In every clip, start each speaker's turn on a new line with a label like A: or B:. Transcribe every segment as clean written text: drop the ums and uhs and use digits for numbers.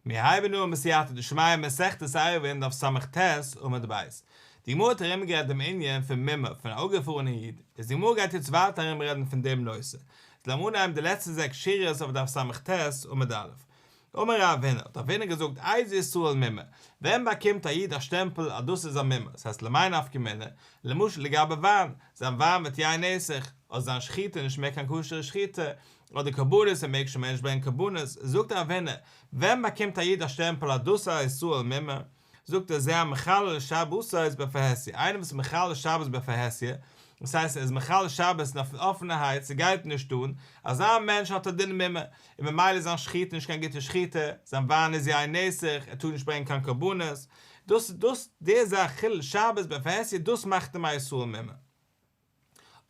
A: מיר הייבן אן בסייעתא דשמיא מסכת עירובין דף ס"ט עמוד ב'. די גמרא האט ארומגערעדט דעם ענין פון מומר פון א אפגעפארענע איד, איז די גמרא גייט יעצט ווייטער ארומרעדן פון דעם נושא. איז לאמיר אנהייבן די לעצטע זעקס שורות אויף דף ס"ט עמוד א'. אמר רב הונא, האט רב הונא געזאגט איזהו ישראל מומר, ווען באקומט א איד א שטעמפל אז דאס איז א מומר, ס'הייסט למאי נפקא מינה, למשל לגבי וויין, זיין וויין ווערט יין נסך, אדער זיין שחיטה איז נישט מער קיין כשר'ע שחיטה, אדער קרבנות ער מעג שוין מער נישט ברענגען קרבנות, זאגט רב הונא, ווען באקומט א איד א שטעמפל אז דאס איז א ישראל מומר, זאגט ער זה המחלל שבתות בפרהסיא, איינער וואס איז מחלל שבת בפרהסיא, דאס הייסט ער איז מחלל שבת אויף אפענערהייט ס'גייט נישט אן, אזא מענטש האט א דין מומר, און ממילא איז זיין שחיטה נישט קיין גוטע שחיטה, זיין וויין איז יין נסך, ער טאר נישט ברענגען קיין קרבנות, דאס דאס די זאך חילול שבת בפרהסיא דאס מאכט אים א ישראל מומר.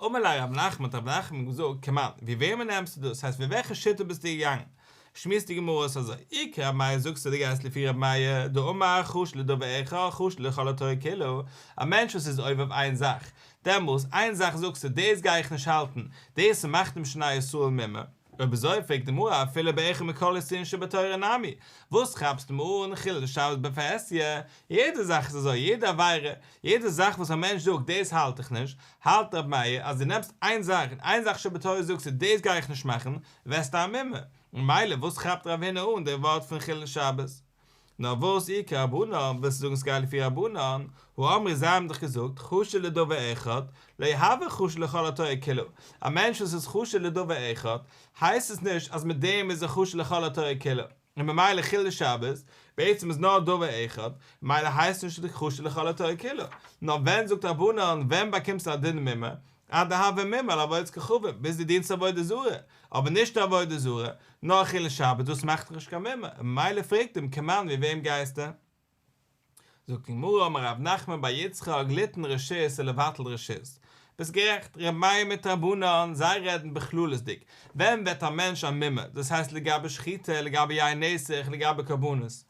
A: אמר ליה רב נחמן האט רב נחמן געזאגט כמאן, ווי וועמען נעמסטו דאס, הייסט ווי וועלכע שיטה ביסטו געגאנגען? שמועסט די גמרא אויס אזוי, אי כרב מאיר זאגסטו דו גייסט לפי רב מאיר, דאמר חשוד לדבר אחד חשוד לכל התורה כולה, א מענטש וואס איז עובר אויף איין זאך, דעמאלס איין זאך זאגסטו דאס גיי איך נישט האלטן, דאס מאכט אים שוין א ישראל מומר, אויב אזוי פרעגט די גמרא אפילו באחד מכל איסורין שבתורה נמי, וואס כאפסטו מיר אן חילול שבת בפרהסיא, יעדע זאך איז אזוי, יעדע עבירה, יעדע זאך וואס א מענטש זאגט דאס האלט איך נישט, האלט רבי מאיר אז דו נעמסט איין זאך און איין זאך שבתורה זאגסטו דאס גיי איך נישט מאכן, ווערסטו א מומר, ממילא וואס כאפט רב הונא אן די ווארט פון חילול שבת? נאר וואס אי כרבנן, ווילסטו זאגן ס'גייט לפי רבנן, הא אמרי זיי האבן דאך געזאגט חשוד לדבר אחד, לא הוי חשוד לכל התורה כולה, א מענטש וואס איז חשוד לדבר אחד, הייסט עס נישט אז מיט דעם איז ער חשוד לכל התורה כולה, און ממילא חילול שבת, בעצם איז נאר דבר אחד, ממילא הייסט נישט חשוד לכל התורה כולה, נאר ווען זאגט רבנן ווען באקומסטו א דין מומר, עד דהוי מומר לעבודת כוכבים, ביז דו דינסט עבודה זרה, אבער נישט עבודה זרה, נאר חילול שבת, דאס מאכט דיך נישט קיין מומר, און ממילא פרעגט אים כמאן ווי וועם גייסטו? זאגט די גמרא אמר רב נחמן בר יצחק ליתן רשות ולבטל רשות, ביסט גערעכט, ר' מאיר מיט רבנן זיי רעדן בכללות'דיג, ווען ווערט א מענטש א מומר, דאס הייסט לגבי שחיטה, לגבי יין נסך, לגבי קרבנות,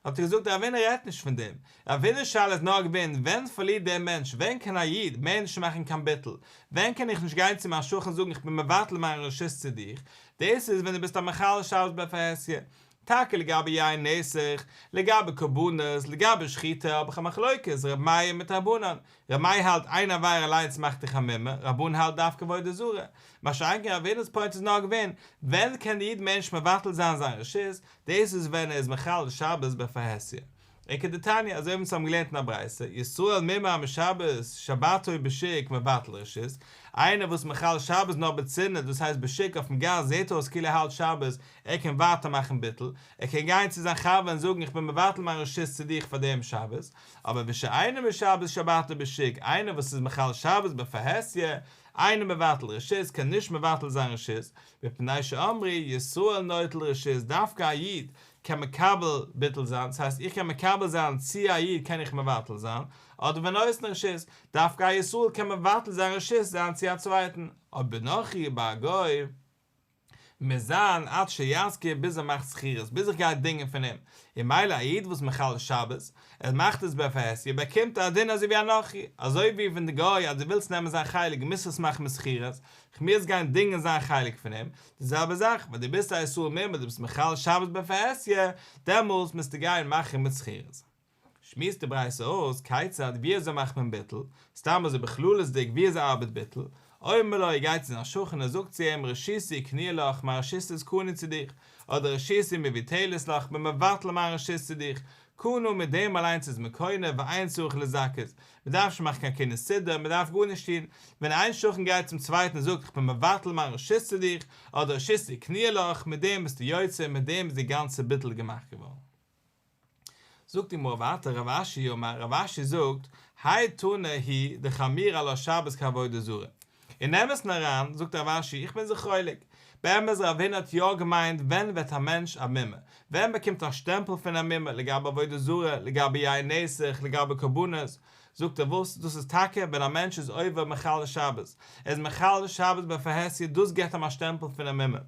A: האט ער געזאגט רב הונא רעדט נישט פון דעם, רב הונא'ס שאלה איז נאר געווען ווען פארלירט דער מענטש, ווען קען א איד מער נישט מאכן קיין ביטול, ווען קען איך נישט גיין צו מיין שכן זאגן איך בין מבטל מיין רשות צו דיך, דאס איז ווען דו ביסט א מחלל שבת בפרהסיא, טאקע לגבי יין נסך, לגבי קרבנות, לגבי שחיטה האב איך א מחלוקת ר' מאיר מיט רבנן, ר' מאיר האלט איין עבירה אליינס מאכט דיך א מומר, רבנן האלט דווקא עבודה זרה, מה שאין כן רב הונא'ס point איז נאר געווען ווען קען די איד מער נישט מבטל זיין זיין רשות, דאס איז ווען ער איז מחלל שבת בפרהסיא. וכדתניא, אזוי ווי אונז האבן געלערנט אין א ברייתא, ישראל מומר המשבת שבתו בשוק מבטל רשות, איינער וואס מחלל שבת נאר בצנעה, דאס הייסט בשוק אויפן גאס זעט אויס כאילו ער האלט שבת, ער קען ווייטער מאכן ביטול, ער קען גיין צו זיין חבר און זאגן איך בין מבטל מיין רשות צו דיך פאר דעם שבת, אבער ושאינו משבת שבתו בשוק, איינער וואס איז מחלל שבת בפרהסיא, אינו מבטל רשות, קען נישט מבטל זיין רשות, מפני שאמרו ישראל נוטל רשות, דווקא א איד קען מקבל ביטול זיין, דאס הייסט איך קען מקבל זיין צו א איד קען איך מבטל זיין, אדער ונותן רשות, דווקא א ישראל קען מבטל זיין רשות זיין צו א צווייטן, אבער בנכרי ביי א גוי מוז זיין עד שישכיר ביז ער מאכט שכירות, ביז איך גיי דינגען פון אים, און מילא א איד וואס מחלל שבת, ער מאכט עס בפרהסיא באקומט ער א דין אזוי ווי א נכרי, אזוי ווי ווען די גוי אז דו ווילסט נעמען זיין חלק מוזט עס מאכן מיט שכירות, כ'מוז גיין דינגען זיין חלק פון אים, די זעלבע זאך ווען דו ביסט א ישראל מומר דו ביסט מחלל שבת בפרהסיא, דעמאלס מוזטו גיין מאכן מיט שכירות. שמועסט די ברייתא אויס, כיצד, ווי אזוי מאכט מען ביטול, סתם אזוי בכללות'דיג ווי אזוי ארבעט ביטול, אומר לו ער גייט צו זיין שכן ער זאגט צו אים רשותי קנויה לך מיין רשות איז קנוי צו דיך, אדער רשותי מבוטלת לך כ'בין מבטל מיין רשות צו דיך, קנה מיט דעם אליינס איז מען קונה ואין צריך לזכות, מען דארף נישט מאכן קיין קנין סודר, מען דארף גארנישט טון, ווען איין שכן גייט צום צווייטן און זאגט איך בין מבטל מיין רשות צו דיך, אדער רשותי קנויה לך, מיט דעם ביסטו יוצא און מיט דעם איז די גאנצע ביטול געמאכט געווארן. זאגט די גמרא ווייטער רב אשי אמר, רב אשי זאגט, האי תנא הוא דחמירא עלה שבת כעבודה זרה. אין אמת'ן אריין, זאגט רב אשי, איך בין זיך חולק. באמת רב הונא האט יא געמיינט ווען ווערט א מענטש א מומר, ווען באקומט א שטעמפל פון א מומר לגבי עבודה זרה, לגבי יין נסך, לגבי קרבנות, זאגט ער וואס, דאס איז טאקע ווען א מענטש איז עובר מחלל שבת, ער איז מחלל שבת בפרהסיא דאס געבט אים א שטעמפל פון א מומר.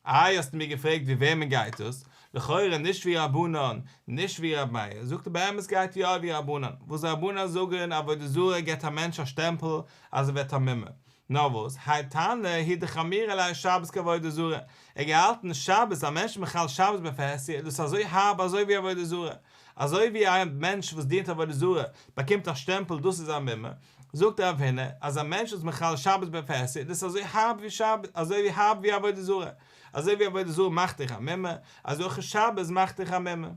A: איי האסטו מיר געפרעגט ווי וועמען גייט דאס? לכאורה נישט ווי רבנן, נישט ווי רב מאיר, זאגט ער באמת גייט יא ווי רבנן, וואס רבנן זאגן עבודה זרה געבט א מענטש א שטעמפל אז ער ווערט א מומר. נאר וואס, האי תנא הוא דחמירא ליה שבת כעבודה זרה, ער האט געהאלטן שבת, א מענטש מחלל שבת בפרהסיא, איז דאס אזוי הארב אזוי ווי עבודה זרה, אזוי ווי א מענטש וואס דינט עבודה זרה באקומט א שטעמפל דאס איז א מומר, זאגט רב הונא אז א מענטש וואס מחלל שבת בפרהסיא איז דאס אזוי הארב ווי שבת, אזוי ווי הארב ווי עבודה זרה, אזוי ווי עבודה זרה מאכט דיך א מומר, אזוי אויך שבת מאכט דיך א מומר.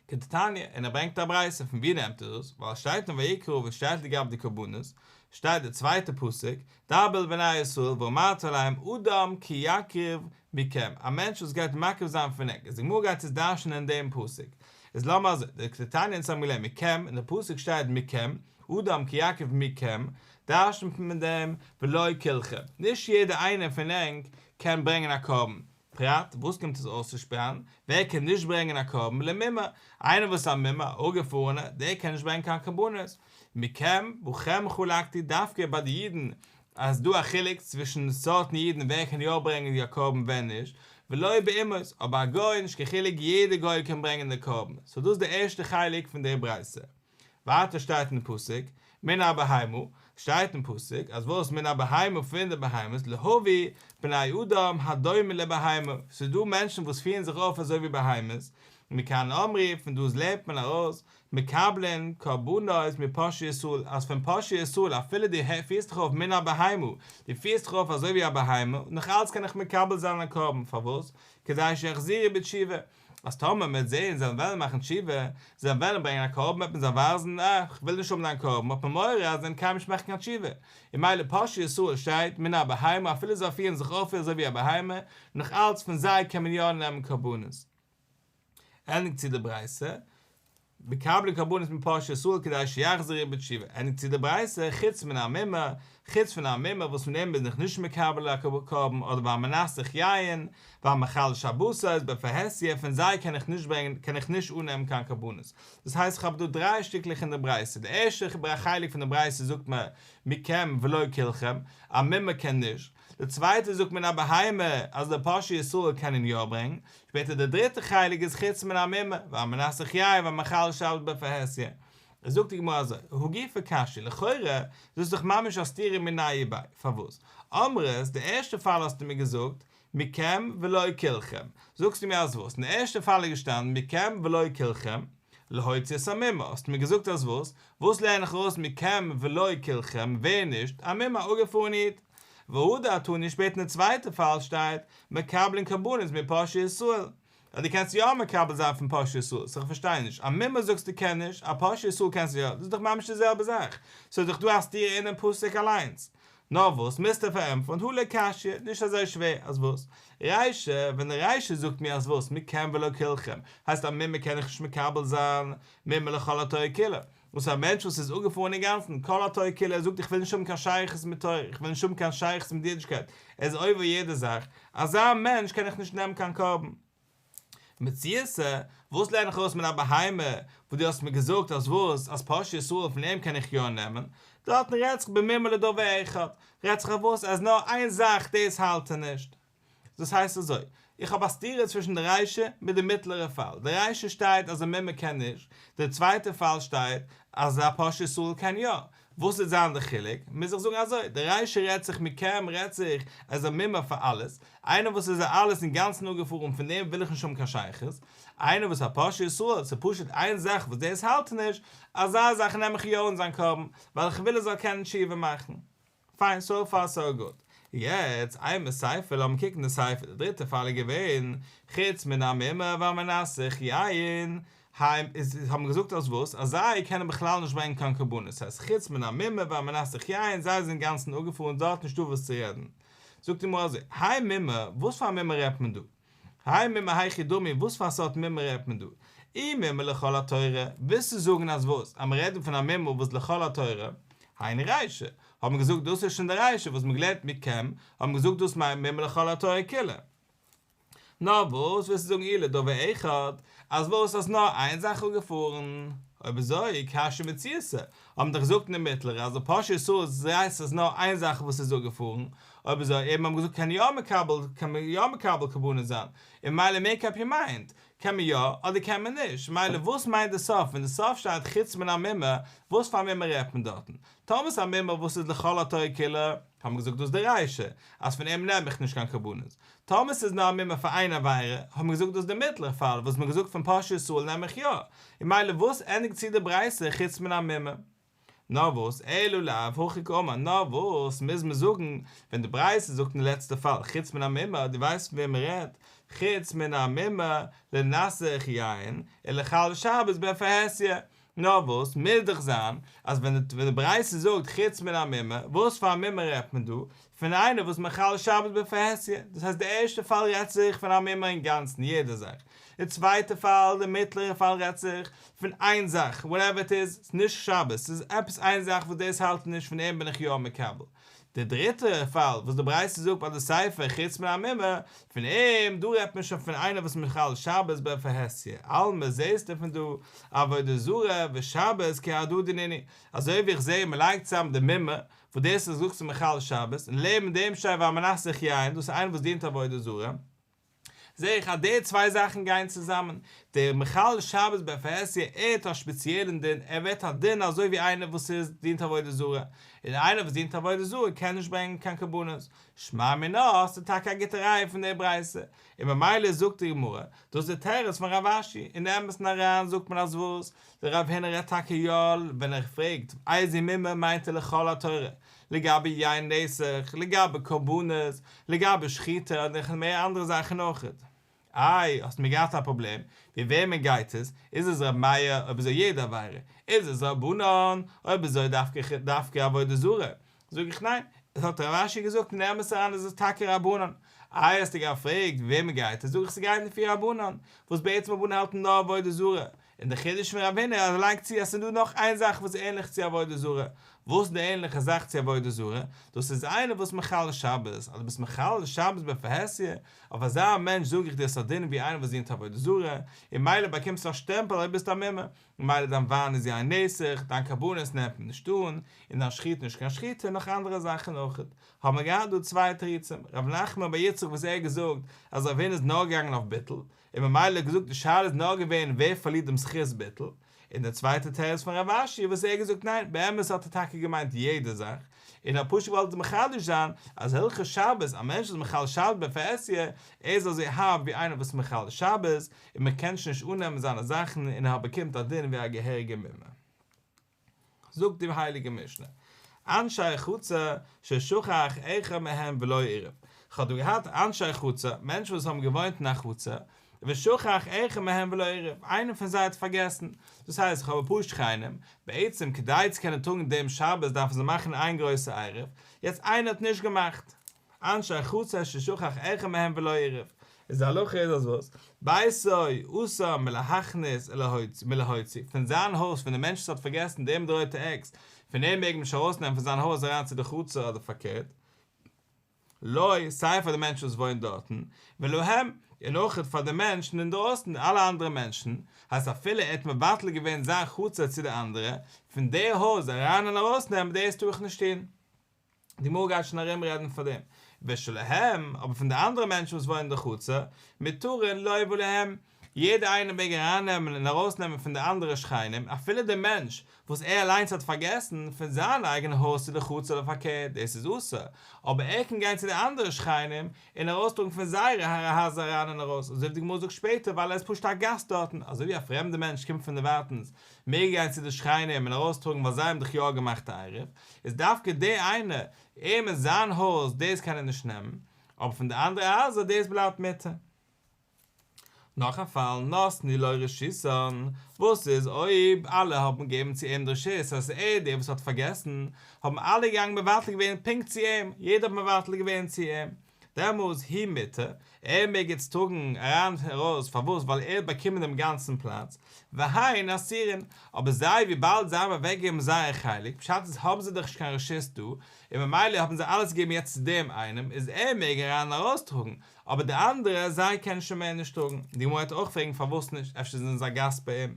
A: כדתניא, און ער ברענגט א ברייתא, פון ווי נעמט ער דאס? ווייל עס שטייט אין ויקרא וואס שטייט לגבי די קרבנות, שטייט די צווייטע פסוק, דבר אל בני ישראל ואמרת אליהם אדם כי יקריב מכם, א מענטש וואס גייט מקריב זיין פון ענק, איז די גמרא גייט עס דרש'נען אין דעם פסוק, איז לאמיר אזוי, דכדתניא אונז האבן געלערנט מכם, אין די פסוק שטייט מכם, אדם כי יקריב מכם, דרש'נט מען מיט דעם ולא כולכם, נישט יעדער איינער פון ענק קען ברענגען א קרבן, פרט, וואס קומט עס אויסצושפארן? ווער קען נישט ברענגען א קרבן למומר? איינער וואס איז א מומר, א אפגעפארענער, דער קען נישט ברענגען קיין קרבנות. מכם, בכם חלקתי, דווקא ביי די אידן אז דא א חילוק צווישן סארטן אידן ווער קען יא ברענגען די קרבן ווער נישט, ולא באומות, אבער א גוי נישט קיין חילוק יעדער גוי קען ברענגען די קרבן, סאו דאס איז די ערשטע חלק פון די ברייתא. ווייטער שטייט אין פסוק, מן הבהמה, שטייט אין פסוק אז וואס מן הבהמה פון די בהמות להביא בני אדם הדומה לבהמה, ס'איז דא מענטשן וואס פירן זיך אויף אזוי ווי בהמות, מכאן אמרו, פון דא לערנט מען ארויס, מקבלין קרבנות מפושעי ישראל, אז פון פושעי ישראל אפילו דו פירסט דיך אויף מן הבהמה, דו פירסט דיך אויף אזוי ווי א בהמה, נאך אלץ קען איך מקבל זיין א קרבן, פארוואס? כדי שיחזרו בתשובה, אז טאמער מ'וועט זעהן זיי וועלן מאכן תשובה, זיי וועלן ברענגען א קרבן וועט מען זיי ווייזן, אה, כ'וויל נישט האבן דיין קרבן, האט מען מורא אז זיי וועלן קיינמאל נישט מאכן קיין תשובה, און ממילא פושעי ישראל שטייט מן הבהמה אפילו זיי פירן זיך אויף אזוי ווי א בהמה, נאך אלץ פון זיי קען מען יא נעמען קרבנות. ענדיגט צו די ברייתא, מקבלין קרבנות מפושעי ישראל כדי שיחזרו בתשובה, ענדיגט צו די ברייתא, חוץ מן המומר, חוץ פון א מומר וואס פון דעם בין איך נישט מקבל א קרבן, אדער והמנסך יין, והמחלל שבתות בפרהסיא, פון זיי קען איך נישט ברענגען, קען איך נישט אננעמען קיין קרבנות. דאס הייסט איך האב דא דריי שטיקלעך אין די ברייתא, די ערשטע חלק פון די ברייתא זאגט מיר מכם ולא כולכם, א מומר קען נישט, די צווייטע זאגט מן הבהמה אז די פושעי ישראל קענען יא ברענגן, שפעטער די דריטע חלק איז חוץ מן המומר, והמנסך יין והמחלל שבת בפרהסיא. זאגט די גמרא אזוי, הא גופא קשיא, לכאורה איז דאס דאך ממש א סתירה מיניה וביה, פארוואס? אמרת, די ערשטע פאל האסטו מיר געזאגט, מכם ולא כולכם, זאגסטו מיר אז וואס? אין די ערשטע פאל איז געשטאנען מכם ולא כולכם, להוציא את המומר, האסטו מיר געזאגט אז וואס? וואס לערן איך ארויס מכם ולא כולכם, ווער נישט? א מומר, א אפגעפארענע איד. והדר תני שפעטער אין די צווייטע פאל שטייט, מקבלין קרבנות מפושעי ישראל. אז דו קענסט יא מקבל זיין פון פושעי ישראל, סאו איך פארשטיי נישט, א מומר זאגסטו קען נישט, א פושע ישראל קענסטו יא, דאס איז דאך ממש די זעלבע זאך, סאו איז דאך דא א סתירה אינעם פסוק אליינס. נאר וואס מוזטו פארענטפערן, הא לא קשיא, נישט אזוי שווער, אז וואס? רישא, ווען די רישא זאגט מיר אז וואס, מכם ולא כולכם, הייסט א מומר קען איך נישט מקבל זיין, מומר לכל התורה כולה. וואס א מענטש וואס איז אפגעפארן אינגאנצן, כל התורה כולה, ער זאגט איך וויל נישט האבן קיין שייכות מיט תורה, איך וויל נישט האבן קיין שייכות מיט אידישקייט, ער איז עובר יעדע זאך, אזא מענטש קען איך נישט נעמען קיין קרבן. מציעתא, וואס לערן איך ארויס מן הבהמה, וואס דו האסט מיר געזאגט אז וואס, אז פושעי ישראל פון אים קען איך יא נעמען, דארטן רעדט זיך במומר לדבר אחד, רעדט זיך אויף וואס, אז נאר איין זאך דאס האלט ער נישט. דאס הייסט אזוי, איך האב א סתירה צווישן די רישא מיט די מיטלערע פאל, די רישא שטייט אז א מומר קען נישט, די צווייטע פאל שטייט אז א פושע ישראל קען יא, וואס וועט זיין די חילוק? מוז איך זאגן אזוי, די רישא רעדט זיך מכם רעדט זיך אז א מומר פאר אלעס, איינער וואס איז א אלעס אינגאנצן אפגעפארן פון דעם וויל איך נישט האבן קיין שייכות, איינער וואס א פושע ישראל ס'איז פשוט איין זאך וואס דאס האלט נישט, אזא זאך נעם איך יא אן זיין קרבן, ווייל איך וויל ער זאל קענען תשובה מאכן. פיין, סאו פאר סאו גוד. יעצט, אימא סיפא, לאמיר קוקן די סיפא, די דריטע פאל איז געווען, חוץ מן המומר והמנסך יין, הם, איז האבן געזאגט אז וואס? אז זיי קענען בכלל נישט ברענגען קיין קרבנות, ס'הייסט חוץ מן המומר והמנסך יין, זיי זענען אינגאנצן אפגעפארן, דארט נישטא וואס צו רעדן. זאגט די גמרא אזוי, האי מומר, וואס פאר א מומר רעדט מען דא? האי מומר היכי דמי, וואס פאר א סארט מומר רעדט מען דא? אי מומר לכל התורה, ווילסטו זאגן אז וואס? אז מען רעדט דא פון א מומר וואס לכל התורה? היינו רישא, האט מען געזאגט דאס איז שוין די רישא וואס מען געלערנט מכם, האט מען געזאגט דאס מיינט מומר לכל התורה כולה. נאר וואס ווילסטו זאגן אי לדבר אחד, אז וואס אז נאר איין זאך אפגעפארן? אויב אזוי, קשיא מציעתא, האט מען דאך געזאגט אין די מיטלערע אז די פושעי ישראל הייסט אז נאר איין זאך וואס איז אפגעפארן, אויב אזוי אויב מ'האט געזאגט קען יא מקבל קען מען יא מקבל קרבנות זיין, און ממילא מעיק אפ יור מיינד, קען מען יא אדער קען מען נישט, ממילא וואס מיינט די סוף, ווען די סוף שטייט חוץ מן המומר, וואס פאר א מומר רעדט מען דארטן? טאמער ס'איז א מומר וואס איז לכל התורה כולה, האט מען געזאגט דאס די רישא, אז פון אים נעם איך נישט קיין קרבנות. טאמער ס'איז נאר א מומר פאר איין עבירה, האט מען געזאגט דאס די מיטלערע פאל, וואס מ'האט געזאגט פון פושעי ישראל נעם איך יא. און ממילא וואס ענדיגט צו די ברייתא חוץ מן המומר? נאר וואס, אלא לאו הכי קאמר, נאר וואס מוז מען זאגן, ווען די ברייתא זאגט אין די לעצטע פאל חוץ מן המומר, דו ווייסט פון וועם מ'רעדט, חוץ מן המומר לנסך יין ולחלל שבת בפרהסיא, נאר וואס, מוז דאך זיין אז ווען די ברייתא זאגט חוץ מן המומר, וואס פאר א מומר רעדט מען דא? פון איינער וואס מחלל שבת בפרהסיא, דאס הייסט די ערשטע פאל רעדט זיך פון א מומר אינגאנצן יעדע זאך, די צווייטע פאל, די מיטלערע פאל רעדט זיך פון איין זאך, וואטעווער איט איז, ס'איז נישט שבת, ס'איז עפעס איין זאך וואס דאס האלט ער נישט פון אים בין איך יא מקבל. די דריטע פאל וואס די ברייתא זאגט ביי די סיפא חוץ מן המומר, פון אים, דא רעדט מען שוין פון איינער וואס מחלל שבת בפרהסיא, אלמא זעהסטו פון דא עבודה זרה ושבת כי הדדי נינהו, אזוי ווי איך זעה מען לייגט צוזאם די מומר וואס דאס איז זאגסטו מחלל שבת, און לעבן דעם שטייט והמנסך יין, דאס איז איינער וואס דינט עבודה זרה, זעה איך אז די צוויי זאכן גייען צוזאמען, דער מחלל שבת בפרהסיא ער האט א שפעציעלן דין, ער ווערט א דין אזוי ווי איינער וואס איז דינט עבודה זרה, און איינער וואס דינט עבודה זרה קען נישט ברענגען קיין קרבנות, שמע מינה, ס'איז טאקע א גוטע ראיה פון די ברייתא, און ממילא זאגט די גמרא, דאס איז די תירוץ פון רב אשי, אין אמת'ן אריין זאגט מען אז וואס, דער רב הונא רעדט טאקע יא, ווען ער פרעגט איזהו מומר מיינט ער לכל התורה, לגבי יין נסך, לגבי קרבנות, לגבי שחיטה און נאך מער אנדערע זאכן אויכעט. איי, האסט מיר געהאט א פראבלעם, ווי וועמען גייט עס? איז עס ר' מאיר אויב אזוי יעדע עבירה? איז עס רבנן אויב אזוי דווקא דווקא עבודה זרה? זאג איך ניין, עס האט רב אשי געזאגט אין אמת אריין איז עס טאקע רבנן. איי האסטו געפרעגט ווי וועמען גייט עס? זאג איך ס'גייט לפי רבנן, וואס בעצם רבנן האלטן נאר עבודה זרה, און די חידוש פון רב הונא אז ער לייגט צו אז ס'איז דא נאך איין זאך וואס איז ענליך צו עבודה זרה, וואס איז די ענליכע זאך צו עבודה זרה? דאס איז איינער וואס מחלל שבת, אז דו ביסט מחלל שבת בפרהסיא, אויף אזא מענטש זאג איך דיר ס'האט דין ווי איינער וואס דינט עבודה זרה, און מילא באקומסטו א שטעמפל אז דו ביסט א מומר, און מילא דיין וויין איז יין נסך, דיין קרבנות נעמט מען נישט אן, און דיין שחיטה נישט קיין שחיטה, און נאך אנדערע זאכן אויכעט. האבן מיר געהאט דא צוויי תירוצים, ר' נחמן בר יצחק וואס ער האט געזאגט אז רב הונא איז נאר געגאנגען אויף ביטול, און ממילא געזאגט די שאלה איז נאר געווען ווער פארלירט דעם זכות ביטול, און די צווייטע תירוץ פון רב אשי וואס ער האט געזאגט ניין באמת האט ער טאקע געמיינט יעדע זאך, און האט פשוט געוואלט מחדש זיין אז הלכות שבת א מענטש וואס איז מחלל שבת בפרהסיא ער איז אזוי הארב ווי איינער וואס איז מחלל שבת און מען קען שוין נישט אננעמען זיינע זאכן און ער באקומט א דין ווי א געהעריגע מומר. זאגט די הייליגע משנה, אנשי חצר ששכח אחד מהם ולא עירב, כ'האב דא געהאט אנשי חצר, מענטשן וואס האבן געוואוינט אין א חצר, ושכח אחד מהם ולא עירב, איינער פון זיי האט פארגעסן, דאס הייסט איך האב אפאר שכנים, בעצם כדי צו קענען טראגן דעם שבת דארפן זיי מאכן איין גרויסע עירוב, יעצט איינער האט נישט געמאכט, אנשי חצר ששכח אחד מהם ולא עירב, איז די הלכה איז אז וואס? ביתו אסור מלהכניס מלהוציא, פון זיין הויז פון די מענטש וואס האט פארגעסן דעם מיט די רויטע עקס, פון אים מעג מען נישט ארויסנעמען פון זיין הויז אריין צו די חצר אדער פארקערט, לו, סיי פאר די מענטש וואס וואוינט דארטן, ולהם, און אויך פאר די מענטשן אינדרויסן, אלע אנדערע מענטשן, הייסט אפילו ער האט מבטל געווען זיין חצר צו די אנדערע, פון די הויז אריין און ארויסנעמען דאס טאר איך נישט טון. די גמרא גייט שוין ארום רעדן פאר דעם ושלהם, אבער פון די אנדערע מענטשן וואס וואוינען אין די חצר, מותרין לו ולהם, יעדער איינער מעג ארייננעמען און ארויסנעמען פון די אנדערע שכנים, אפילו דער מענטש וואס ער אליינס האט פארגעסן, פון זיין אייגענע הויז צו די חצר אדער פארקערט, דאס איז אסור, אבער ער קען גיין צו די אנדערע שכנים און ארויסטראגן פון זייערע הייזער אריין און ארויס, אזוי ווי די גמרא זאגט שפעטער ווייל ער איז פשוט א גאסט דארטן, אזוי ווי א פרעמדער מענטש קומט פון דערווייטנס מעג ער גיין צו די שכנים און ארויסטראגן ווייל זיי האבן דאך יא געמאכט א עירוב, איז דווקא דער איינער, אים אין זיין הויז דאס קען ער נישט נעמען, אבער פון די אנדערע הייזער דאס בלייבט מותר. נאך א פאל, נתנו לו רשותן, וואס איז אויב אלע האבן געגעבן צו אים די רשות אז עס איז ער דער וואס האט פארגעסן, האבן אלע געגאנגען מבטל געווען פונקט צו אים, יעדער האט מבטל געווען צו אים, דעמאלס הוא מותר, ער מעג איצט טראגן אריין און ארויס, פארוואס? ווייל ער האט באקומען דעם גאנצן פלאץ, והן אסורין, אבער זיי וויבאלד זיי האבן אוועקגעגעבן זייער חלק, פשט איז האבן זיי דאך נישט קיין רשות דא, און ממילא האבן זיי אלעס געגעבן יעצט צו דעם איינעם, איז ער מעג אריין און ארויס טראגן, אבער די אנדערע, זיי קענען שוין מער נישט טראגן, די גמרא וועט אויך פרעגן פארוואס נישט, אפשר זענען זיי א גאסט ביי אים.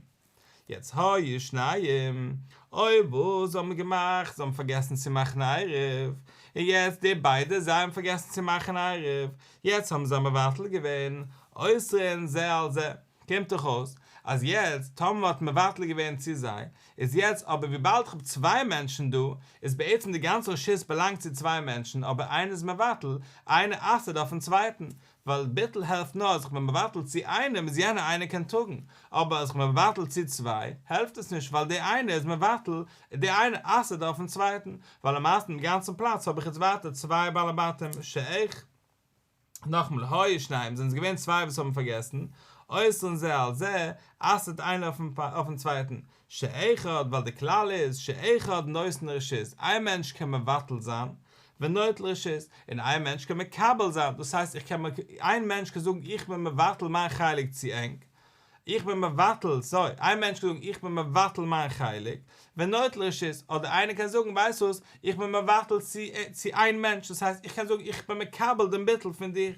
A: יעצט היו שניים, אויב וואס זיי האבן געמאכט, זיי האבן פארגעסן צו מאכן עירוב, און יעצט די ביידע זיי האבן פארגעסן צו מאכן עירוב, יעצט האבן זיי מבטל געווען, אוסרין זה על זה, קומט דאך אויס אז יעצט טאמער מען האט מבטל געווען צו זיי, איז יעצט אבער וויבאלד איך האב צוויי מענטשן דא, איז בעצם די גאנצע רשות באלאנגט צו צוויי מענטשן אבער איינער איז מבטל, איינער אסר'ט אויפן צווייטן, ווייל ביטול העלפט נאר אז איך בין מבטל צו איינעם איז יענער איינער קען טראגן, אבער אז איך בין מבטל צו צוויי העלפט עס נישט ווייל דער איינער איז מבטל, דער איינער אסר'ט אויפן צווייטן, ווייל למעשה אינעם גאנצן פלאץ האב איך יעצט ווייטער צוויי בעלי בתים שאיך נאכאמאל היו שניים זענען עס געווען צוויי וואס האבן פארגעסן, אוסרין זה על זה, אסר'ט איינער אויפן צווייטן, שאחד ווייל די כלל איז שאחד נותן רשות, איין מענטש קען מבטל זיין, ונוטל רשות, און איין מענטש קען מקבל זיין, דאס הייסט איך קען איין מענטש קען זאגן איך בין מבטל מיין חלק צו ענק, איך בין מבטל, סארי, איין מענטש קען זאגן איך בין מבטל מיין חלק, ונוטל רשות, אדער איינער קען זאגן ווייסט וואס, איך בין מבטל צו צו איין מענטש, דאס הייסט איך קען זאגן איך בין מקבל דעם ביטול פון דיר.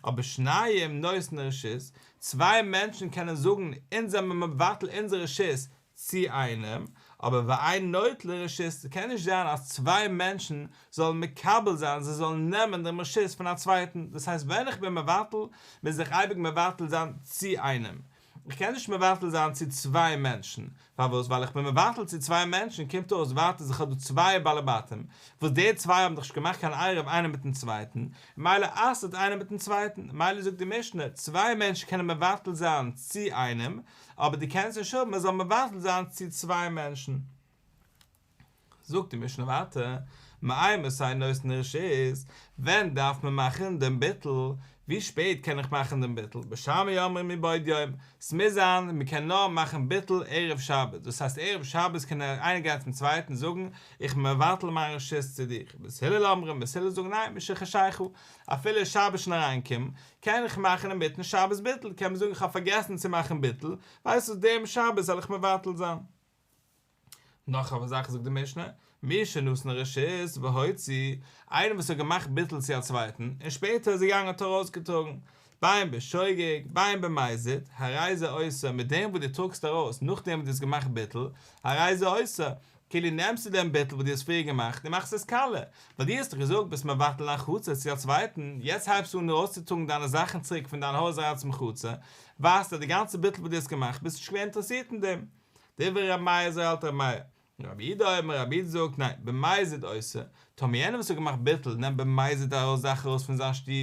A: אבער שניים נותנין רשות, צוויי מענטשן קענען זאגן אונז זעמיר מבטל אונזער רשות צו איינעם, אבער ואין נוטלין רשות, ס'קען נישט זיין אז צוויי מענטשן זאלן מקבל זיין, זיי זאלן נעמען דעם רשות פון א צווייטן, דאס הייסט ווען איך בין מבטל, מוז איך אייביג מבטל זיין צו איינעם, איך קען נישט מבטל זיין צו צוויי מענטשן, פארוואס? ווייל איך בין מבטל צו צוויי מענטשן קומט אויס ווייטער אז איך האב דא צוויי בעלי בתים, וואס די צוויי האבן דאך נישט געמאכט קיין עירוב איינער מיטן צווייטן, מילא אסר'ט איינער מיטן צווייטן, מילא זאגט די משנה, צוויי מענטשן קענען מבטל זיין צו איינעם, אבער דו קענסט נישט האבן מען זאל מבטל זיין צו צוויי מענטשן. זאגט די משנה ווייטער, מאימתי נותנין רשות, ווען דארף מען מאכן דעם ביטול, ווי שפעט קען איך מאכן דעם ביטול, בית שמאי אומרים מבעוד יום, ס'מוז זיין מען קען נאר מאכן ביטול ערב שבת, דאס הייסט ערב שבת קען איינער גיין צום צווייטן זאגן איך בין מבטל מיין רשות צו דיר, בית הלל אומרים, בית הלל זאגן ניין משחשיכה, אפילו שבת שוין אריינגעקומען, קען איך מאכן אינמיטן שבת ביטול, קען מען זאגן איך האב פארגעסן צו מאכן ביטול, ווייסט וואס דעם שבת זאל איך מבטל זיין. נאך א זאך זאגט די משנה, מי שנתן רשות והוציא, איינער וואס האט געמאכט ביטול צו א צווייטן, און שפעטער איז ער געגאנגען האט ארויסגעטראגן, בין בשוגג, בין במזיד, הרי זה אוסר, מיט דעם וואס דו טראגסט ארויס נאכדעם וואס דו האסט געמאכט ביטול, הרי זה אוסר, כאילו נעמסטו דעם ביטול וואס דו האסט פריער געמאכט און מאכסט עס קאלע, ווייל דו האסט דאך געזאגט ביסט מבטל דיין חצר צו א צווייטן, יעצט הייבסטו אן ארויסצוטראגן דיינע זאכן צוריק פון דיין הויז אריין צום חצר, ווייזט אז די גאנצע ביטול וואס דו האסט געמאכט ביסט נישט געווען אינטערעסירט אין דעם. דברי רבי מאיר אזוי האלט רבי מאיר. רבי יהודה אומר רבי יהודה זאגט ניין, במזיד אוסר, טאמער יענער וואס האט געמאכט ביטול נעמט במזיד ארויס זאכן ארויס פון זיין שטוב,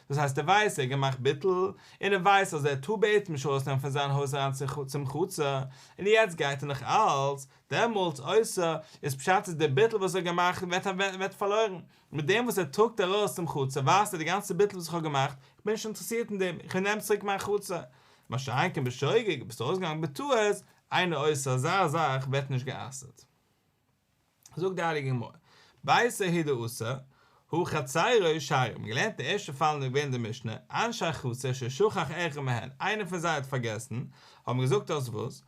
A: דאס הייסט ער ווייסט ער האט געמאכט ביטול, און ער ווייסט אז ער טאר בעצם נישט ארויסנעמען פון זיין הויז אריין צום חצר, און יעצט גייט ער נאך אלץ, דעמאלטס אוסר, איז פשט אז דער ביטול וואס ער האט געמאכט ווערט פארלוירן, מיט דעם וואס ער טראגט ארויס צום חצר ווייזט ער די גאנצע ביטול וואס איך האב געמאכט, איך בין נישט אינטערעסירט אין דעם, איך נעם צוריק מיין חצר. מה שאין כן בשוגג, ביסט ארויסגעגאנגען בטעות, אינו אוסר אזא זאך ווערט נישט גע'אסר'ט. זאגט די הייליגע גמרא, ביתו הוא דאסר, הא חצירו שריא, מ'האט געלערנט די ערשטע פאל איז געווען אין די משנה, אנשי חצר ששכח אחד מהן, איינער פון זיי האט פארגעסן, האבן געזאגט אז וואס?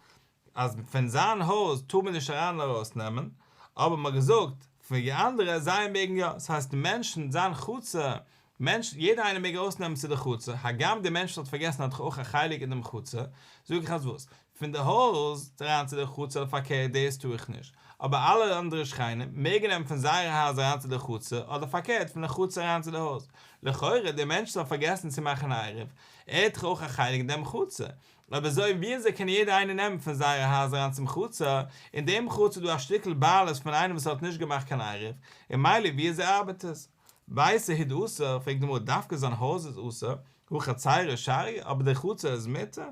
A: אז פון זיין הויז טאר מען נישט אריין און ארויס נעמען, אבער מ'האט געזאגט פון די אנדערע זיי מעגן יא, ס'הייסט די מענטשן זיין חצר, מענטשן, יעדער איינער מעג ארויס נעמען צו די חצר, הגם דער מענטש וואס האט פארגעסן האט דאך אויך א חלק אין דעם חצר, זאג איך אז וואס? פון די הויז אריין צו די חצר אדער פארקערט דאס טאר איך נישט, אבער אלע אנדערע שכנים מעגן נעמען פון זייערע הייזער אריין צו די חצר אדער פארקערט פון די חצר אריין צו די הויז, לכאורה דער מענטש וואס האט פארגעסן צו מאכן עירוב, ער האט דאך אויך א חלק אין דעם חצר, אויב אזוי ווי אזוי קען יעדער איינער נעמען פון זייערע הייזער אריין צום חצר, אין דעם חצר איז דא א שטיקל בעלות פון איינעם וואס האט נישט געמאכט קיין עירוב, און מילא ווי אזוי ארבעט עס? ביתו הוא דאסר, פרעגט די גמרא דווקא זיין הויז איז אסור, הא חצירו שריא, אבער דער חצר איז מותר?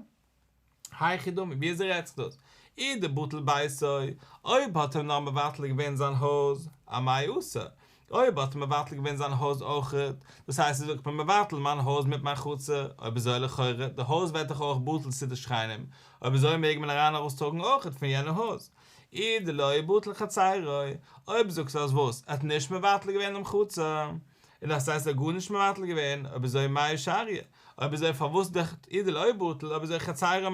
A: היכי דמי, ווי אזוי רעדט זיך דאס? אי דבטל ביתו, אויב האט ער נאר מבטל געווען זיין הויז, אמאי אסור, אויב האט ער מבטל געווען זיין הויז אויכעט, דאס הייסט ער זאגט כ'בין מבטל מיין הויז מיט מיין חצר, אויב אזוי לכאורה, די הויז ווערט דאך אויך בטל צו די שכנים, אויב אזוי מעג מען אריין ארויס טראגן אויכעט פון יענע הויז. אי דלא בטל חצירו, אויב זאגסטו אז וואס, ער האט נישט מבטל געווען דעם חצר, און דאס הייסט ער האט גארנישט מבטל געווען, אויב אזוי מאי שריא, אויב אזוי פארוואס די, אי דלא בטל, אויב אזוי חצירו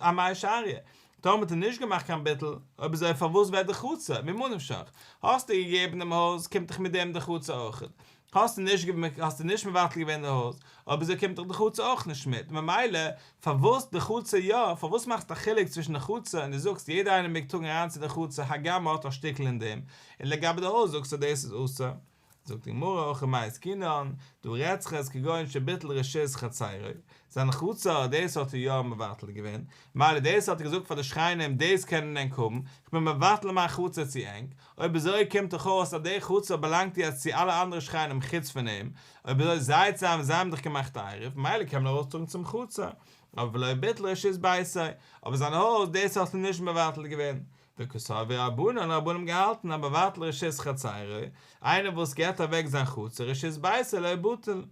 A: אמאי שריא, טאמער האט ער נישט געמאכט קיין ביטול, אויב אזוי פארוואס ווערט די חצר, ממה נפשך, האסטו געגעבן דעם הויז, קומט דאך מיט דעם די חצר אויכעט. האסטו נישט האסטו נישט מבטל געווען די הויז, אויב אזוי קומט דאך די חצר אויך נישט מיט, ממילא פארוואס די חצר יא, פארוואס מאכסטו א חילוק צווישן די חצר און דו זאגסט יעדער איינער מעג טראגן אריין צו די חצר הגם מ'האט א שטיקל אין דעם, און לגבי די הויז זאגסטו דאס איז אסור. זאגט די גמרא הכא במאי עסקינן, דא רעדט זיך עס כגון שביטל רשות חצרו, זיין חצר דאס האט ער יא מבטל געווען, מילא דאס האט ער געזאגט פאר די שכנים דאס קענען ענק האבן, כ'בין מבטל מיין חצר צו ענק, אויב אזוי קומט דאך אויס אז די חצר באלאנגט יעצט צו אלע אנדערע שכנים חוץ פון אים, אויב אזוי זיי צוזאמען זיי האבן דאך געמאכט עירוב, מילא קען מען ארויסטראגן צום חצר, אבער ולא ביטל רשות ביתו, אבער זיין הויז דאס האט ער נישט מבטל געווען, וקסברי רבנן רבנן האבן געהאלטן המבטל רשות חצרו, איינער וואס געבט אוועק זיין חצר רשות ביתו לא בטיל.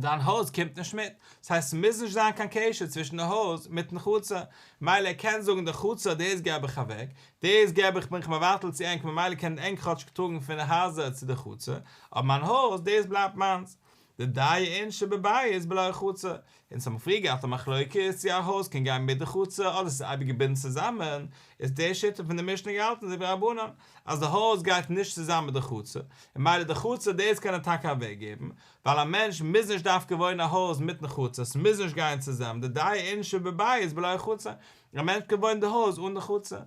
A: זיין הויז קומט נישט מיט, ס'הייסט ס'מוז נישט זיין קיין קשר צווישן די הויז מיטן חצר, מילא ער קען זאגן די חצר דאס געב איך אוועק, דאס געב איך בין איך מבטל צו ענק ממילא קענען ענק כאטש טראגן פון די הייזער צו די חצר, אבער מיין הויז דאס בלייבט מיינס. דדייעי אינשי בבית בלא חצר, אונז האבן פריער געהאט א מחלוקת צו א הויז קען גיין מיט די חצר אדער ס'איז אייביג געבינדן צוזאמען, איז די שיטה פון די משנה געהאלטן אזוי ווי רבנן, אז די הויז גייט נישט צוזאמען מיט די חצר, און מילא די חצר דאס קען ער טאקע אוועקגעבן, ווייל א מענטש מוז נישט דווקא וואוינען א הויז מיטן חצר, ס'מוז נישט גיין צוזאמען, דדייעי אינשי בבית בלא חצר, א מענטש קען וואוינען די הויז אן די חצר,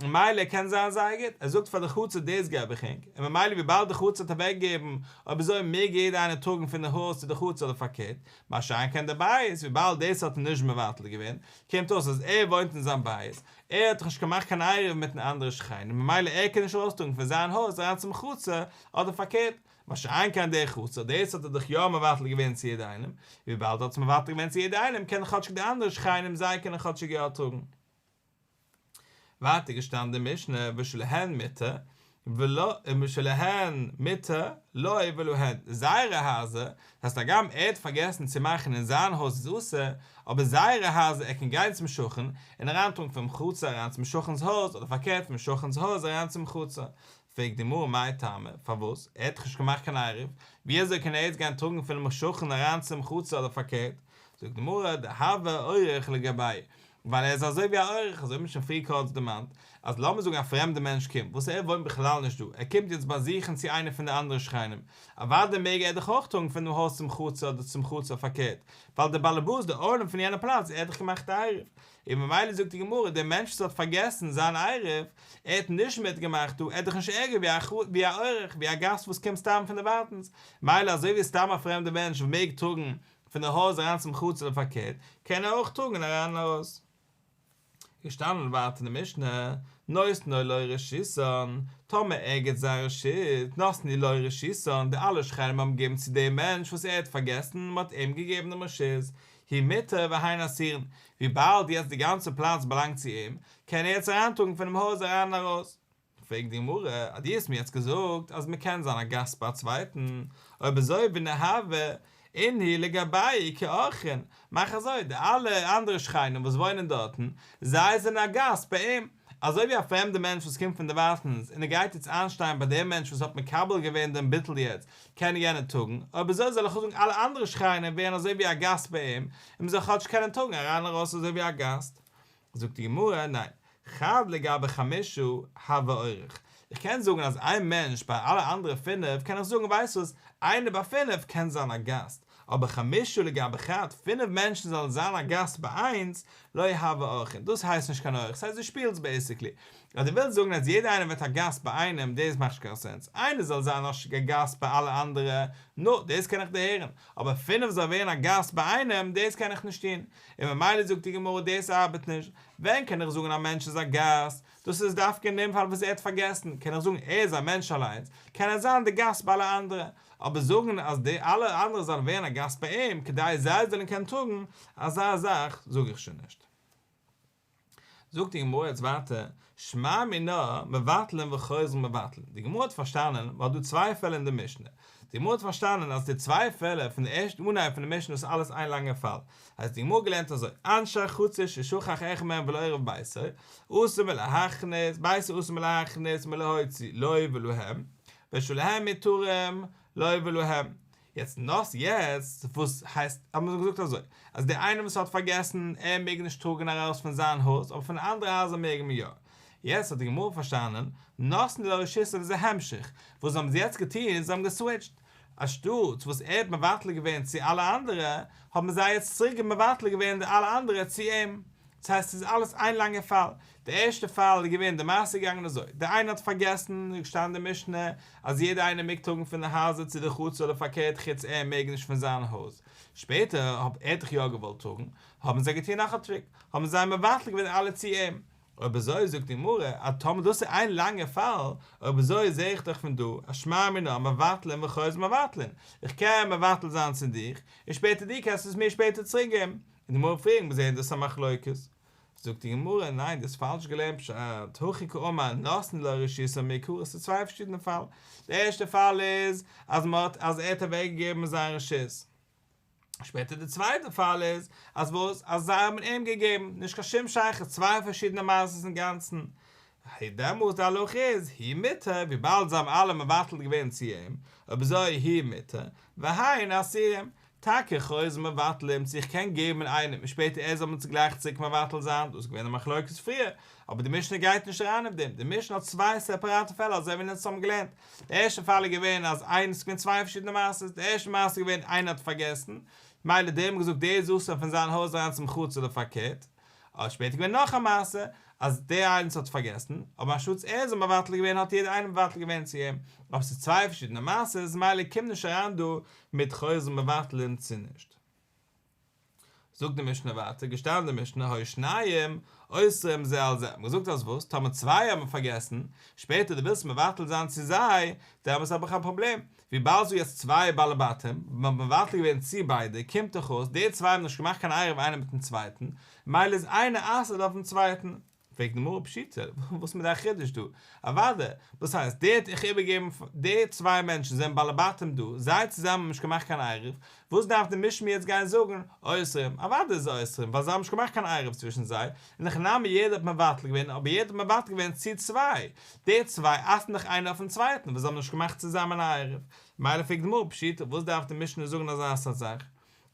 A: ממילא קען זיין זייער גוט, ער זאגט פאר די חצר דאס געב איך ענק, און ממילא וויבאלד די חצר האט אוועק געגעבן, אויב אזוי מעג יעדער איינער טראגן פון די הויז צו די חצר אדער פארקערט, מה שאין כן די בית, וויבאלד דאס האט ער נישט מבטל געווען, קומט אויס אז ער וואוינט אין זיין בית, ער האט דאך נישט געמאכט קיין עירוב מיטן אנדערע שכנים, ממילא ער קען נישט ארויסטראגן פון זיין הויז אריין צום חצר, אדער פארקערט, מה שאין כן די חצר, דאס האט ער דאך יא מבטל געווען צו יעדע איינעם, וויבאלד ער האט עס מבטל געווען צו יעדע איינעם קענען כאטשיג די אנדערע שכנים זיי קענען כאטשיג יא טראגן. ווייטער געשטאנען די משנה ושלהן מותר ולא ושלהן מותר לו ולהן, זייערע הייזער, דאס הייסט הגם ער האט פארגעסן צו מאכן אין זיין הויז איז אסור, אבער זייערע הייזער ער קען גיין צום שכן און אריינטראגן פונעם חצר אריין צום שכן'ס הויז אדער פארקערט פונעם שכן'ס הויז אריין צום חצר, פרעגט די גמרא מאי טעמא, פארוואס? ער האט דאך נישט געמאכט קיין עירוב, ווי אזוי קען ער יעצט גיין טראגן פונעם שכן אריין צום חצר אדער פארקערט? זאגט די גמרא, דהוה אורח לגבייהו, ווייל ער איז אזוי ווי א אורח, אזוי האט מען שוין פריער קורץ דערמאנט, אז לאמיר זאגן א פרעמדע מענטש קומט, וואס ער וואוינט בכלל נישט דא, ער קומט יעצט באזוכן צו איינער פון די אנדערע שכנים, אוודאי מעג ער דאך אויך טראגן פונעם הויז צום חצר אדער צום חצר פארקערט, ווייל דער באלעבאס, דער אונער פון יענע פלאץ, ער האט דאך געמאכט א עירוב, און ממילא זאגט די גמרא, דער מענטש וואס האט פארגעסן זיין עירוב, ער האט נישט מיטגעמאכט דא, ער איז דאך נישט ערגער ווי א אורח, ווי א גאסט וואס קומט סתם פון דערווייטנס, מילא אזוי ווי סתם א פרעמדער מענטש מעג טראגן פון די הויז אריין צום חצר אדער פארקערט, קען ער אויך טראגן אריין און ארויס. געשטאנען ווייטער אין די משנה, נותנו לו רשותן, טאמער ער גיט זיי רשות, נתנו לו רשותן, די אלע שכנים האבן געגעבן צו דעם מענטש וואס ער האט פארגעסן, מען האט אים געגעבן דעם רשות, הוא מותר והן אסורין, וויבאלד יעצט די גאנצע פלאץ באלאנגט צו אים, קען ער יעצט אריינטראגן פונעם הויז אריין און ארויס. פרעגט די גמרא, אז דו האסט מיר יעצט געזאגט אז מען קען זיין א גאסט ביי א צווייטן, אויב אזוי וניהוו אינהו לגבייהו כאורחין, מאך אזוי, די אלע אנדערע שכנים וואס וואוינען דארטן, זיי זענען א גאסט ביי אים, אזוי ווי א פרעמדע מענטש וואס קומט פון דערווייטנס און ער גייט יעצט איינשטיין ביי דעם מענטש וואס האט מקבל געווען דעם ביטול יעצט, קען יענער טראגן, אויב אזוי זאל איך זאגן אלע אנדערע שכנים ווערן אזוי ווי א גאסט ביי אים, און מען זאל כאטש קענען טראגן אריין און ארויס אזוי ווי א גאסט. זאגט די גמרא, ניין, חד לגבי חמשה הוי אורח, איך קען זאגן אז איין מענטש ביי אלע אנדערע פינף קען איך זאגן ווייסט וואס, איינער ביי פינף קען זיין א גאסט, אבער חמשה לגבי חד, פינף מענטשן זאלן זיין א גאסט ביי איינס, לא הוי אורחין, דאס הייסט נישט קיין אורח, ס'הייסט דו שפילסט בעיסיקלי, אז דו ווילסט זאגן אז יעדער איינער ווערט א גאסט ביי איינעם, דאס מאכט נישט קיין סענס, איינער זאל זיין א גאסט ביי אלע אנדערע, נו, דאס קען איך דערהערן, אבער פינף זאל ווערן א גאסט ביי איינעם, דאס קען איך נישט טון, און ממילא זאגט די גמרא דאס ארבעט נישט, ווען קען איך זאגן א מענטש איז א גאסט, דאס איז דווקא אין דעם פאל וואס ער האט פארגעסן, קען איך זאגן ער איז א מענטש אליינס, קען ער זיין די גאסט ביי אלע אנדערע, אבער זאגן אז די אלע אנדערע זאלן ווערן א גאסט ביי אים כדי זיי זאלן קענען טראגן, אזא זאך זאג איך שוין נישט. זאגט די גמרא יעצט ווייטער, שמע מינה מבטלין וחוזרין מבטלין, די גמרא האט פארשטאנען, מען האט דא צוויי פעלער אין די משנה, די גמרא האט פארשטאנען אז די צוויי פעלער פון די ערשטע אנהייב פון די משנה איז אלעס איין לאנגע פאל, הייסט די גמרא געלערנט אזוי, אנשי חצר ששכח אחד מהם ולא עירב ביתו, אסור מלהכניס, ביתו אסור מלהכניס ומלהוציא, לו ולהם, ושלהם מותרים, לו ולהם. יעצט נאס יעצט וואס הייסט האט מען געזאגט אזוי אז דער איינער וואס האט פארגעסן ער מעג נישט טראגן ארויס פון זיין הויז אבער פון אנדערע הייזער מעג מען יא. יעצט האט די גמרא פארשטאנען נתנו לו רשותן איז א המשך וואס האבן זיי יעצט געטון זיי האבן געסוויטשט. אנשטאטס וואס ער האט מבטל געווען צו אלע אנדערע, האבן זיי יעצט צוריק מבטל געווען די אלע אנדערע צו אים. דאס הייסט ס'איז אלעס איין לאנגע פאל. די ערשטע פאל איז געווען די מעשה איז געגאנגען אזוי, דער איינער האט פארגעסן, איז געשטאנען אין די משנה אז יעדער איינער מעג טראגן פון די הייזער צו די חצר אדער פארקערט חוץ ער מעג נישט פון זיין הויז. שפעטער האט ער דאך יא געוואלט טראגן, האבן זיי געטון נאך א טריק, האבן זיי מבטל געווען אלע צו אים. אויב אזוי זאגט די גמרא אז טאמער דאס איז איין לאנגע פאל, אויב אזוי זעה איך דאך פון דא אז שמע מינה מבטלין וחוזרין מבטלין, איך קען מבטל זיין צו דיך, און שפעטער דו קענסט עס מיר שפעטער צוריק געבן. און די גמרא פרעגט מיר זעהן דאס א מחלוקת. זאגט די גמרא ניין דו האסט פאלש געלערנט פשט, הכי קאמר נתנו לו רשותן מעיקרא, ס'איז צוויי פארשידענע פאלן, די ערשטע פאל איז אז מ'האט אז ער האט אוועק געגעבן זיין רשות, שפעטער די צווייטע פאל איז אז וואס? אז זיי האבן אים געגעבן, נישט קיין שום שייכות, צוויי פארשידענע מעשות אינגאנצן. דעמאלטס די הלכה איז, הוא מותר, וויבאלד זיי האבן אלע מבטל געווען צו אים, אויב אזוי הוא מותר, והן אסורים, טאקע חוזרים מבטלים צו איך קען געבן איינעם און שפעטער ער זאל מיר צוגלייך צוריק מבטל זיין, דאס איז געווען די מחלוקת פריער, אבער די משנה גייט נישט אריין אויף דעם, די משנה האט צוויי סעפעראטע פעלער אזוי ווי אונז האבן געלערנט, די ערשטע פאל איז געווען אז איינס, ס'איז געווען צוויי פארשידענע מעשות, די ערשטע מעשה איז געווען איינער האט פארגעסן, מילא דער האט געזאגט דער איז אסור פון זיין הויז אריין צום חצר אדער פארקערט, אבער שפעטער געווען נאך א מעשה אז דער איינס האט פארגעסן, אבער אנשטאטס ער זאל מבטל געווען האט יעדער איינער מבטל געווען צו אים, אבער ס'איז צוויי פארשידענע מעשות מילא קומט נישט אריין דא מיט חוזרים מבטלין צו נישט. זאגט די משנה ווייטער, געשטאנען אין די משנה, היו שניים אוסרים זה על זה, מ'האט געזאגט אז וואס, טאמער צוויי האבן פארגעסן, שפעטער דו ווילסט מבטל זיין צו זיי, דעמאלטס האב איך א פראבלעם, וויבאלד ס'דא יעצט צוויי בעלי בתים, מ'האט מבטל געווען צו ביידע, קומט דאך אויס, די צוויי האבן נישט געמאכט קיין עירוב איינער מיטן צווייטן, מילא איז איינער אסר'ט אויפן צווייטן. פרעגט די גמרא פשיטא, וואס איז מיר די חידוש דא? אוודאי, וואס הייסט, דער האט איך איבערגעגעבן, די צוויי מענטשן זענען בעלי בתים דא, זיי צוזאמען האבן נישט געמאכט קיין עירוב, וואס דארף די משנה יעצט גיין זאגן אוסרים? אוודאי איז אוסרים, ווייל זיי האבן נישט געמאכט קיין עירוב צווישן זיי, אין הכי נמי יעדער האט מבטל געווען, אבער יעדער האט מבטל געווען צו צוויי, די צוויי אסר'ן דאך איינער אויפן צווייטן, ווייל זיי האבן נישט געמאכט צוזאמען א עירוב, מילא פרעגט די גמרא פשיטא, וואס דארף די משנה זאגן אזא סארט זאך?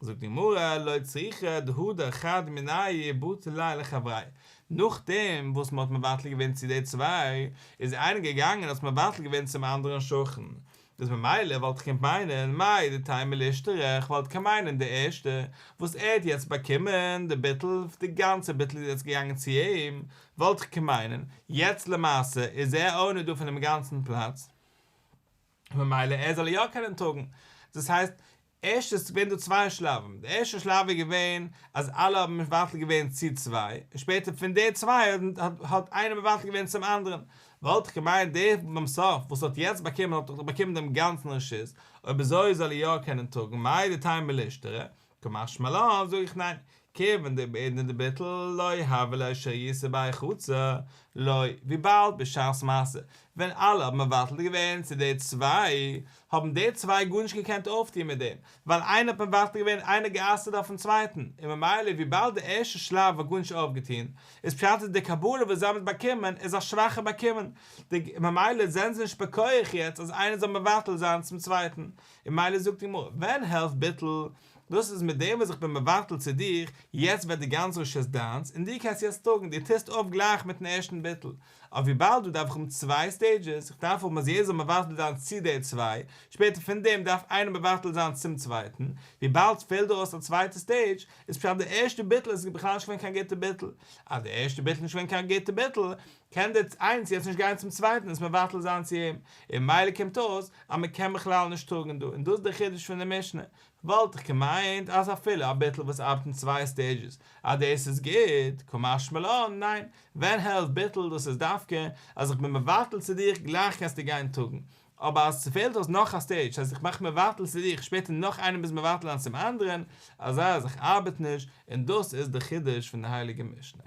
A: זאגט די גמרא, לא צריכא דהדר חד מינייהו בטיל ליה לחבריה, נאכדעם וואס מען האט מבטל געווען צו די צוויי, איז איינער געגאנגען און האט מבטל געווען צום אנדערן שכן, איז ממילא וואלט איך געקענט מיינען מהו דתימא לישתרי, כ'וואלט געקענט מיינען די ערשטע וואס ער האט יעצט באקומען די ביטול, די גאנצע ביטול איז יעצט געגאנגען צו אים, וואלט איך געקענט מיינען יעצט למעשה איז ער אונער דא פונעם גאנצן פלאץ, ממילא ער זאל יא קענען טראגן, דאס הייסט ערשט איז געווען דא צוויי שלבים, די ערשטע שלב איז געווען אז אלע האבן מבטל געווען צו צוויי, און שפעטער פון די צוויי האט איינער מבטל געווען צום אנדערן, וואלט איך געמיינט דער ביים סוף וואס האט יעצט באקומען האט דאך באקומען דעם גאנצן רשות, אויב אזוי זאל ער יא קענען טראגן, מהו דתימא לישתרי, קא משמע לן זאג איך ניין, כיוון דבעידנא דביטול לא הוה ליה שריותא בהאי חצר, לא, וויבאלד בשעת מעשה ווען אלע האבן מבטל געווען צו די צוויי, האבן די צוויי גארנישט געקענט אויפטון מיט דעם, ווייל איינער האט מבטל געווען איינער גע'אסר'ט אויפן צווייטן, און ממילא וויבאלד די ערשטע שלב האט גארנישט אויפגעטון, איז פשט אז די קבלה וואס זיי האבן באקומען איז א שוואכע באקומען, ממילא זענען זיי נישט בכח יעצט אז איינער זאל מבטל זיין צום צווייטן, און ממילא זאגט די גמרא, ווען העלפט ביטול? דאס איז מיט דעם וואס איך בין מבטל צו דיר, יעצט ווערט די גאנצע רשות דיינס, און דו קענסט יעצט טראגן, דו טוסט אויף גלייך מיטן ערשטן ביטול. אבער וויבאלד דא דארף איך האבן צוויי סטעידזשעס, איך דארף האבן אז יעדער זאל מבטל זיין צו די צוויי, שפעטער פון דעם דארף איינער מבטל זיין צום צווייטן, וויבאלד ס'פעלט דא אויס א צווייטע סטעידזש, איז פשט די ערשטע ביטול איז בכלל נישט געווען קיין גוטע ביטול. אז די ערשטע ביטול איז נישט געווען קיין גוטע ביטול, קען דער איינס יעצט נישט גיין צום צווייטן און עס מבטל זיין צו אים, און ממילא קומט אויס אז מען קען בכלל נישט טראגן דא, און דאס איז דער חידוש פון די משנה, וואלט איך געמיינט אז אפילו א ביטול וואס ארבעט אין צוויי סטעידזשעס אז דאס איז גוט, קא משמע לן, ניין, ווען העלפט ביטול דאס איז דווקא אז איך בין מבטל צו דיך גלייך קענסטו גיין טראגן, אבער אז ס'פעלט אויס נאך א סטעידזש אז איך מאך מבטל צו דיך שפעטער נאך איינער מוז מבטל זיין צום אנדערן, אזא זאך ארבעט נישט, און דאס איז די חידוש פון די הייליגע משנה.